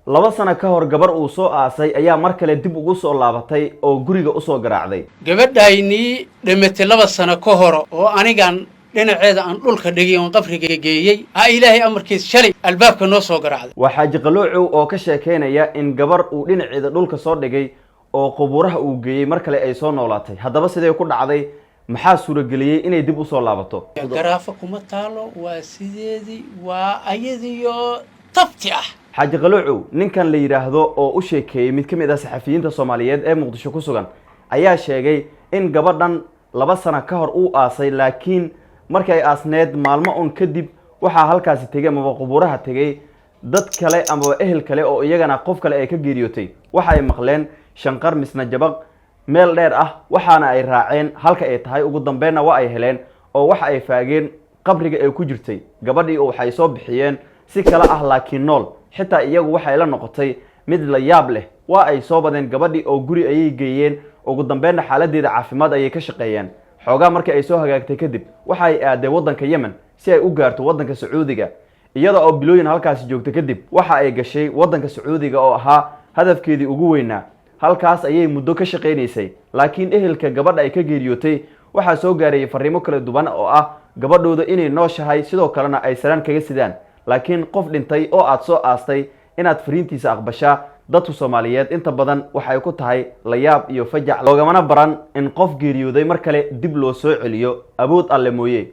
2 sano ka hor gabar uu soo aasay ayaa mar kale dib ugu soo laabatay oo guriga usoo garaacday. Gabadhaynii dhimatay 2 sano ka horo oo anigan dhinaceeda aan dhulka dhigay oon qabriga geeyey, ha Ilaahay amarkiis shalay albaabka noo soo garaacday. Waa Xaaji Qaloocow oo ka sheekeynaya in gabar uu dhinaceeda dhulka soo dhigay oo qubuuraha uu geeyey mar kale ay soo noolaatay. Haddaba sidee ku dhacday? Maxaa suurageliyey inay dib usoo laabato? Garaafo kuma taalo, waa sideedii, waa ayadiyo tabti ah. Xaaji Qaloocow ninkan la yidhaahdo oo u sheekeeyey mid ka mid ah saxafiyiinta Soomaaliyeed ee Muqdisho ku sugan ayaa sheegay in gabadhan 2 sano ka hor uu aasay, laakiin markii ay aasneed maalmo un kadib waxaa halkaasi tegey amaba qubuuraha tegey dad kale amaba ehel kale oo iyagana qof kale ay ka geeriyootay. Waxa ay maqleen shanqar misna jabaq meel dheer ah, waxaana ay raaceen halka ay tahay. Ugu dambeynna waa ay heleen oo waxa ay faageen qabriga ay ku jirtay gabadhii, oo waxay soo bixiyeen si kale ah laakiin nool. Xitaa iyagu waxay la noqotay mid la yaab leh. Waa ay soo badeen gabadhii oo guri ayay geeyeen. Ugu dambeynna xaaladeeda caafimaad ayay ka shaqeeyeen. Xoogaa markii ay soo hagaagtay kadib waxa ay aadeen waddanka Yemen si ay u gaarto waddanka Sacuudiga. Iyada oo bilooyin halkaasi joogta kadib waxa ay gashay waddanka Sacuudiga oo ahaa hadafkeedii ugu weynaa. Halkaas ayay muddo ka shaqaynaysay, laakiin ehelka gabadha ay ka geeriyootay waxaa soo gaarayay fariimo kala duwan oo ah gabadhooda inay nooshahay, sidoo kalena ay salaan kaga sidaan. Laakiin qof dhintay oo aad soo aastay inaad fariintiisa aqbashaa, dadku Soomaaliyeed inta badan waxay ku tahay layaab iyo fajac, loogamana baran in qof geeriyooday mar kale dib loo soo celiyo, awood Alle mooye.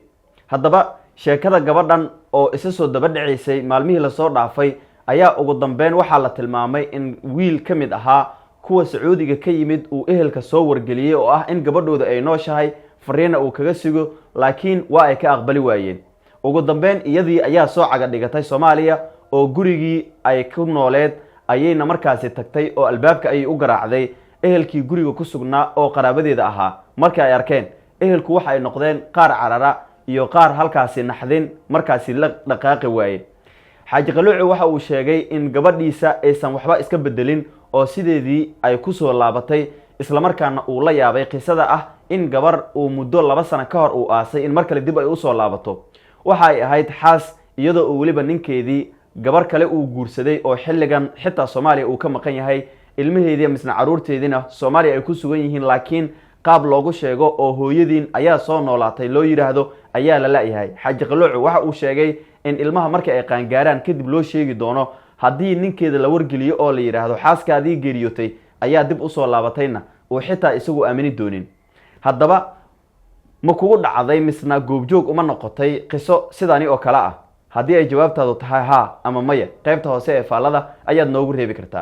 Haddaba sheekada gabadhan oo isa soo daba dhacaysay maalmihii lasoo dhaafay ayaa ugu dambeyn waxaa la tilmaamay in wiil ka mid ahaa kuwa Sacuudiga ka yimid uu ehelka soo wargeliyey oo ah in gabadhooda ay nooshahay, fariina uu kaga sigo, laakiin waa ay ka aqbali waayeen. Ugu dambeyn iyadii ayaa soo caga dhigatay Soomaaliya oo gurigii ay ku nooleed ayayna markaasi tagtay oo albaabka ayay u garaacday ehelkii guriga ku sugnaa oo qaraabadeeda ahaa. Markii ay arkeen ehelku, waxa ay noqdeen qaar carara iyo qaar halkaasi naxdin markaasi la dhaqaaqi waaye. Xaaji Qaluuci waxa uu sheegay in gabadhiisa aysan waxba iska bedelin oo sideedii ay kusoo laabatay, islamarkaana uu la yaabay qisada ah in gabar uu muddo 2 sano ka hor uu aasay in mar kale dib ay usoo laabato. Waxa ay ahayd xaas, iyadoo uu weliba ninkeedii gabar kale uu guursaday oo xilligan xitaa Soomaaliya uu ka maqan yahay, ilmaheedii misna caruurteediina Soomaaliya ay ku sugan yihiin, laakiin qaab loogu sheego oo hooyadiin ayaa soo noolaatay loo yidhaahdo ayaa la la-yahay. Xaaji Qaloocu waxa uu sheegay in ilmaha marka ay qaangaaraan kadib loo sheegi doono. Haddii ninkeeda la wargeliyo oo la yidhaahdo xaaskaadii geeriyootay ayaa dib usoo laabatayna, uu xitaa isagu aamini doonin. Haddaba ma kugu dhacday misna goobjoog uma noqotay qiso sidani oo kale ah? Haddii ay jawaabtaadu tahay haa ama maya, qaybta hoose ee faallada ayaad noogu reebi kartaa.